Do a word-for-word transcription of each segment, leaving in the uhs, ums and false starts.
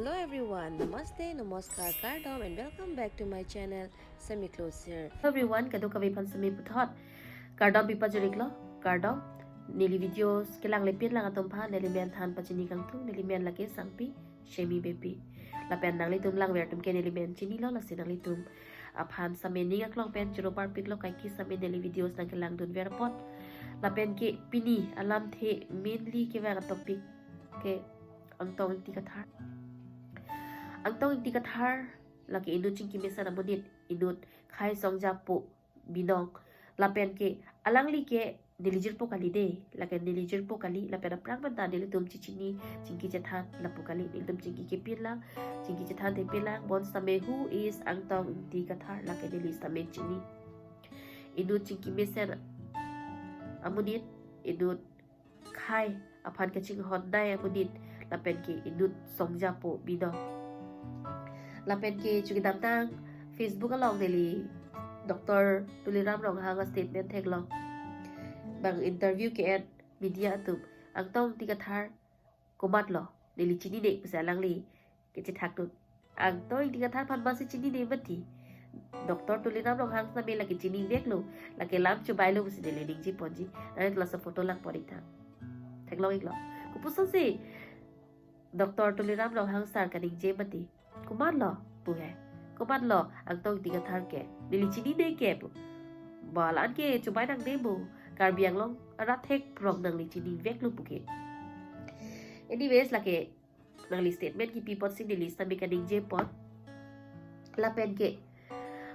Hello everyone, Namaste, Namaskar, Kardom and welcome back to my channel, Semi Closer. Hello everyone, kadokave aphan semi puthot kardom pipajirlo, kardom. Neli videos kelang lepin lang atum aphan, neli men than pachini kangtung, neli men lake Sangpi Shemi Beypi. Lapen nanglitum langver atum ke neli men chinilo, lasi nanglitum aphan semi ning aklong pen choro parpiklo kaike semi neli videos nangkelangdunver apot. Lapen ke pini alamthe mainly kevang atopic ke Angtong Ingti Kathar. Angtong Ingti Kathar lake inut chingki mesen amonit, inut khei songjapo binong. Lapen ke alangli ke neli jirpo kali de, lake neli jirpo kali, lapen aphrang pen ta nelitum chechini chingki chethan lapu kali, nelitum chingki kepin lang, chingki chethan thepin lang, bonsitame who is Angtong Ingti Kathar, lake neli sitame chini. Inut chingki mesen amonit, inut khei aphan kachinghon nai amonit, lapen ke inut songjapo binong. Lapen ke chukidamtang Facebook along neli Doctor Tuliram Ronghang a-statement theklong. Bang interview ke-en media atum, Angtong Ingti Kathar komatlo, neli chinine pusi alangli kachethakdun. Angtong Ingti Kathar aphan masi chinine mati. Doctor Tuliram Ronghang sitame lake chiniveklo, lake lam chobailo pusi neli ningjeponji. Nangli laso photo langpon-ik tha. Theklong-iklo. Kopusonsi Doctor Tuliram Ronghang sir kaningje mati. Komatlo pu he? Komatlo Angtong Ingti Kathar ke? Neli chinine ke pu. Ba la-an ke chobai nangne mo. Karbi Anglong arat thekrok nangli chiniveklo pu ke. Anyways, lake nangli statement kipi apotsi neli sitame kaningjepon. Lapen ke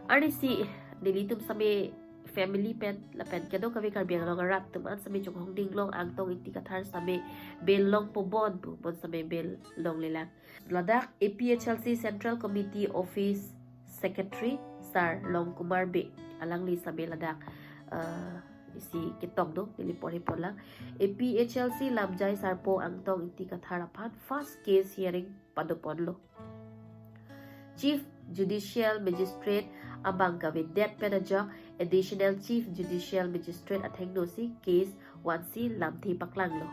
arnisi nelitum sitame family pen lapen kadokave Karbi Anglong arat atum an sitame chonghong dinglong, Angtong Ingti Kathar sitame bail longpo bon pu, bonsitame bail longlelang. Ladak A P H L C Central Committee Office Secretary Sir Longkumar Bey, alangli sitame ladak, eh, isi ketok do, neli porhipon lang. A P H L C lamjai sarpo Angtong Ingti Kathar aphan first case hearing padoponlo. Chief Judicial Magistrate abang kavedet pen ajok Additional Chief Judicial Magistrate athengno si case vansi lamthe paklanglo.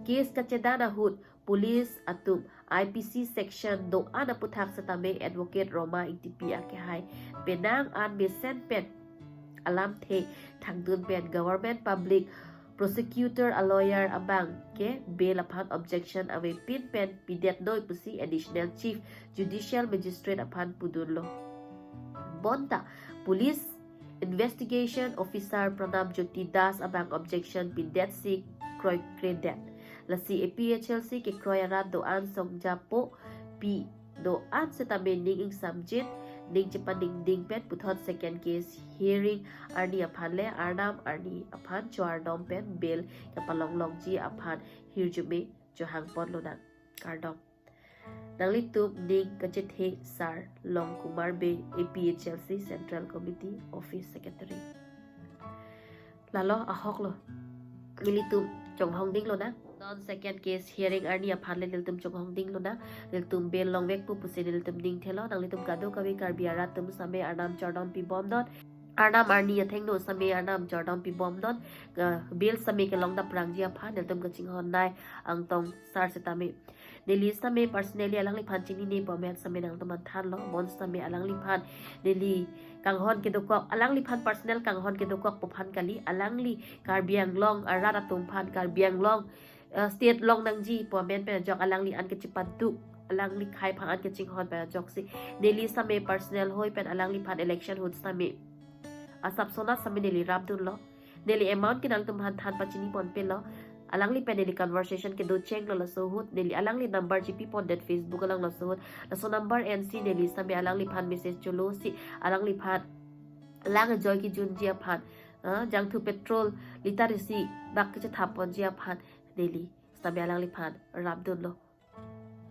Case kachedan ahut police atum I P C section do-an aputhak setame Advocate Roma Ingtipi akehai penang an mesen pen alamthe thakdun pen Government Public Prosecutor a-lawyer abang ke bail aphan objection avepin pen pidetnoi pusi Additional Chief Judicial Magistrate aphan pudunlo. Bonta Police Investigation Officer Pranab Jyoti Das abang objection pidetsi kroikredet. Lasi A P H L C kekroi arat do-an songjapo pi do-an setame ning ingsamjin, ning chepaningding pen puthot second case hearing arni aphan le Arnam arni aphan choardom pen bail kapalonglongji aphan hirjume chohangponlonang. Kardom. Nanglitum ning kachethe Sir Longkumar Bey, A P H L C Central Committee Office Secretary. Lalo ahoklo. Nelitum chonghong dinglonang. Non second case hearing arni aphan le nelitum chonghong dinglonang. Nelitum bail longvekpo pusi nelitum ning thelo. Nanglitum kadokave Karbi arat atum sitame Arnam choardom pibomnon. Arnam arni athengno sitame Arnam choardom pibomnon. Ga bail sitame kelong daprangji aphan nelitum kachinghon nai Angtong sir setame. Neli sitame personally alangliphan chinine pu amen sitame nangtum aphan thanlo, bonsitame alangliphan neli kanghon kedokok, alangliphan personal kanghon kedokokpo aphan kali, alangli Karbi Anglong arat atum aphan, Karbi Anglong, eh, state longnangji pu amen pen ajok alangli an kachepaduk, alangli khei aphan an kachinghon pen ajoksi neli sitame personal hoi pen alangliphan election ahut sitame asap sonat sitame neli rapdunlo. Neli amount ke nangtum aphan than pachiniponpelo. Alangli pen neli conversation kedochenglo laso ahut. Neli alangli number chipipondet Facebook along laso ahut. Laso number ensi neli sitame alangliphan message cholosi alangliphan lang ajoy kejunji aphan, ah, jangthu petrol litre isi bak kachethaponji aphan neli sitame alangliphan rapdunlo.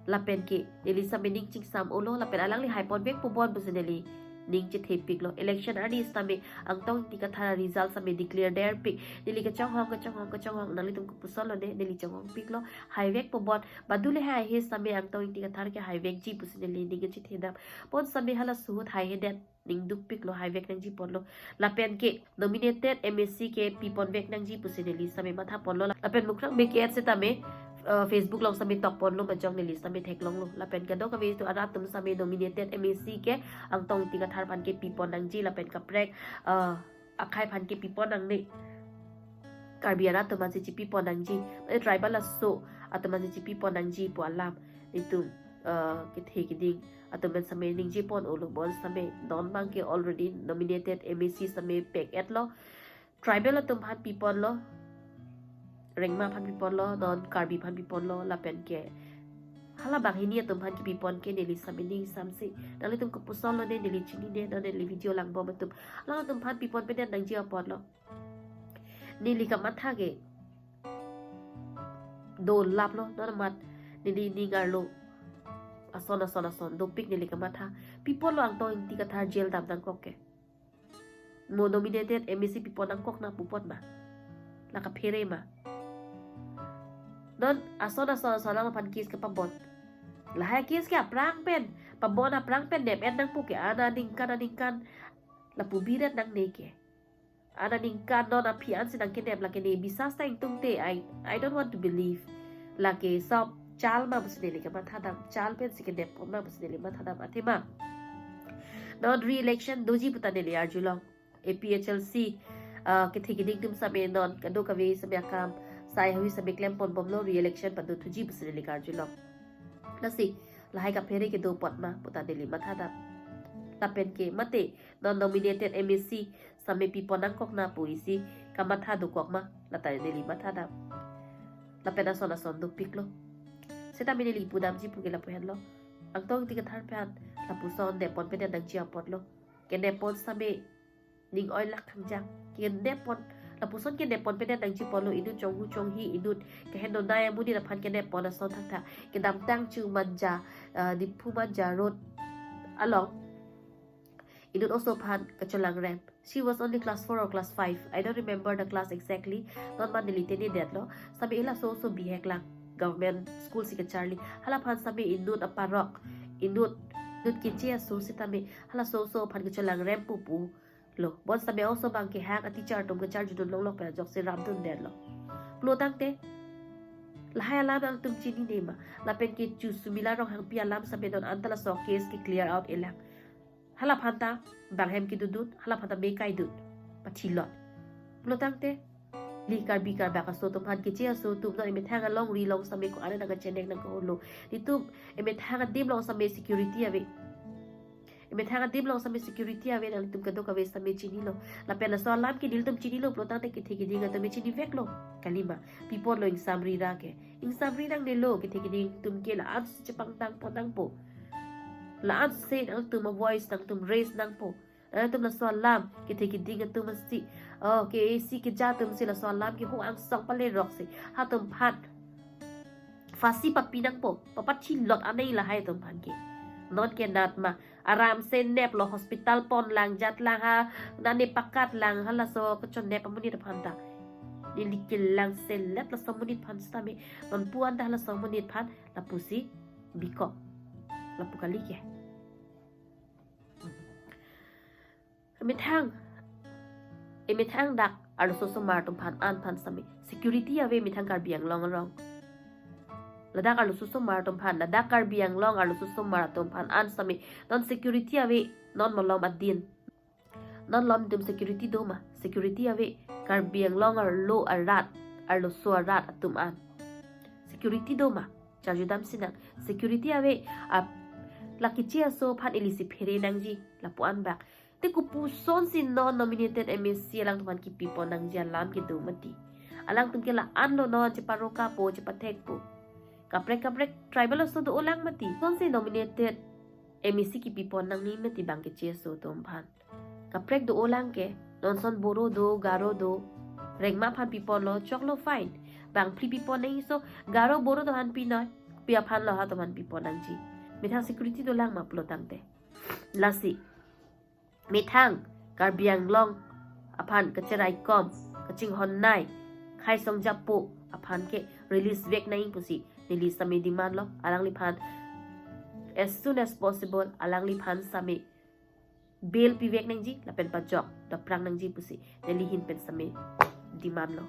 Lapen ke neli sitame ning chingsam-olo, lapen alangli haiponvekpo bon pusi neli ning chethepiklo. Election arni sitame Angtong Ingti Kathar result sitame declare derpik. Neli kachonghong, kachonghong, kachonghong, nanglitum kopusonlone, neli chonghongpiklo. Haivekpo bon, badule hai he sitame Angtong Ingti Kathar ke haivekji pusi neli ning chethedam. Bonsitame halaso ahut haihedet ning dukpiklo, haivek nangjiponlo. Lapen ke nominated M A C ke piponvek nangji pusi neli sitame mathaponlo. Lapen Mukrang Bey ke-et setame uh, Facebook along sitame tokponlo, majok neli sitame theklonglo. Lapen kadokave atum arat atum sitame nominated M A C ke Angtong Ingti Kathar aphan ke pipon nangji lapen kaprek, uh, akhei aphan ke pipon nangne. Karbi arat atum aphan si chipipon nangji, eh, tribal aso atum aphan si chipipon nangji pu alam itum, uh, kethe kiding atum pen sitame ningjeponlo. Bonsitame non abang ke already nominated M A C sitame pek-etlo. Tribal atum aphan piponlo, Rengma aphan piponlo, non Karbi aphan piponlo, lapen ke hala banghini atum aphan kipipon ke neli sitame ning samsi. Nanglitum kopuson lone neli chinine, non neli video langbom atum. Alangtum aphan pipon pedet nangji apotlo. Neli kamatha ke dolaplo, non amat neli ning arlo ason ason ason dopik neli kamatha. Piponlo Angtong Ingti Kathar jail dam nangkok ke. Mo nominated M A C pipon nangkok na pu apot ma? La kaphere ma? Non ason ason ason alang aphan case kepabon. Lahai case ke aphrang pen, pabon aphrang pen nep-et nangpo ke, ana ningkan aningkan lapu biret nangne ke. Ana ningkan non aphi ansi nangkenep lake ne bisas ta ingtungte, I, I don't want to believe. Lake sob chal ma pusi neli kamatha dam, chal pensi kenep ma pusi neli matha dam athema. Non re-election doji puta neli arjulong. A P H L C, uh, kethe kiding atum sitame non kadokave sitame akam sai hui sitame klemponbomlo, re-election padothuji pusi neli karjulong. Lasi lahai kaphere kedo apot ma puta neli matha dam. Lapen ke mate non nominated M A C sitame pipon nangkok na pu isi kamatha dokok ma, lata neli matha dam. Lapen ason ason dopiklo. Sitame neli pudamji pu ke lapu henlo. Angtong Ingti Kathar aphan lapuson nepon pedet nangji apotlo. Kenepon sitame ning oilak khangjang. Kenepon, lapuson kenepon pedet nangji apotlo, inut chonghu chonghi, inut keheno nai amonit aphan kenepon ason thakthak. Kedamtang chu Manja, uh, Diphu Manja Road along inut oso aphan kachelangrem. She was only class four or class five. I don't remember the class exactly. Non ma neli tenedetlo. Sitame ila oso oso bihek lang. Government school si kacharli. Hala aphan sitame inut aparok, inut, inut keche aso sitame hala oso oso aphan kachelangrem pupu lo. Bonsitame oso abang kehang, a-teacher atum kacharjudun longlok pen ajoksi rapdundetlo. Pulotangte lahai alam nangtum chinine ma? Lapen ke chu Sumila Ronghangpi alam sitame non anta laso case ke clear out-e lang. Hala aphan ta banghem kedodun, hala aphan ta me kaidun, pathilot. Pulotangte, li Karbi Karbak aso atum aphan, keche aso atum non emethang alongri along sitame ko-an nangkachenek nangkaholo. Netum emethang adim along sitame security ave. Emethang adim along sitame security ave, nanglitum kadokave sitame chinilo. Lapen laso alam ke nelitum chinilo pulotangte kethe kiding atum chiniveklo. Kalima, piponlo ingsamri ra ke. Ingsamri nangnelo, kethe kiding atum ke la-an si chepangtang pon nangpo. La-an si nangtum a-voice nangtum raise nangpo. Nangtum laso alam kethe kiding atum si, oh, K A C keja atum si laso alam ke hu angsong paleroksi hatum aphan phasi papi nangpo, papathilot anei lahai atum aphan ke. Non ke nat ma, aram si neplo, hospital pon lang, jat lang ha, nane pakat lang, halaso kachonep amonit aphan ta. Neli kelang selet laso amonit aphan sitame, non pu anta halaso amonit aphan lapusi bikok. Lapu kali ke. Emethang, emethang dak arloso osomar atum aphan an aphan sitame security ave, emethang Karbi Anglong along. Ladak arloso osomar atum aphan, ladak Karbi Anglong arloso osomar atum aphan an sitame non security ave, non malom adin. Non malom atum security do ma? Security ave, Karbi Anglong arlo arat, arloso arat atum an. Security do ma? Charjudam sinang. Security ave, a, la keche aso aphan ilisi phere nangji, lapu-an bak. Te kopusonsi non nominated M A C alangtum aphan kipipon nangji alam kedo mati? Alangtum ke la-anlo non cheparokapo, chepathekpo. Kaprek kaprek tribal aso do-olang mati? Sonsi nominated M A C kipipon nangne mati bang keche aso atum aphan? Kaprek do-olang ke, non son Boro do, Garo do, Rengma aphan piponlo, choklo, fine. Bang phli pipon nangji so, Garo Boro do aphan pinoi, pi aphanlo hatum aphan pipon nangji? Methang security dolang ma pulotangte? Lasi methang Karbi Anglong aphan kacheraikom, kachinghon nei, Khaisong Japo aphan ke release vek nangji pusi neli sitame demand lo. Alangliphan as soon as possible alangliphan sitame bail pivek nangji lapen pajok dapprang nangji pusi neli ahin pen sitame demand lo.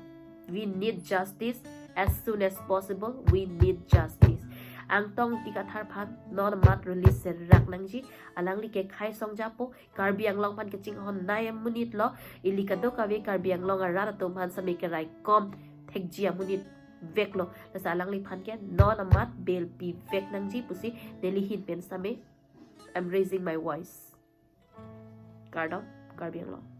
We need justice as soon as possible. We need justice. Angtong Ingti Kathar aphan non amat release serak nangji. Alangli ke khei songjapo. Karbi Anglong aphan kachinghon nai amonit lo. Ili kadokave Karbi Anglong arat atum aphan same keraikom thekji amonit vek lo. Lasi alangliphan ke non amat bail pivek nangji pusi neli ahin pen same I'm raising my voice. Kardom, Karbi Anglong.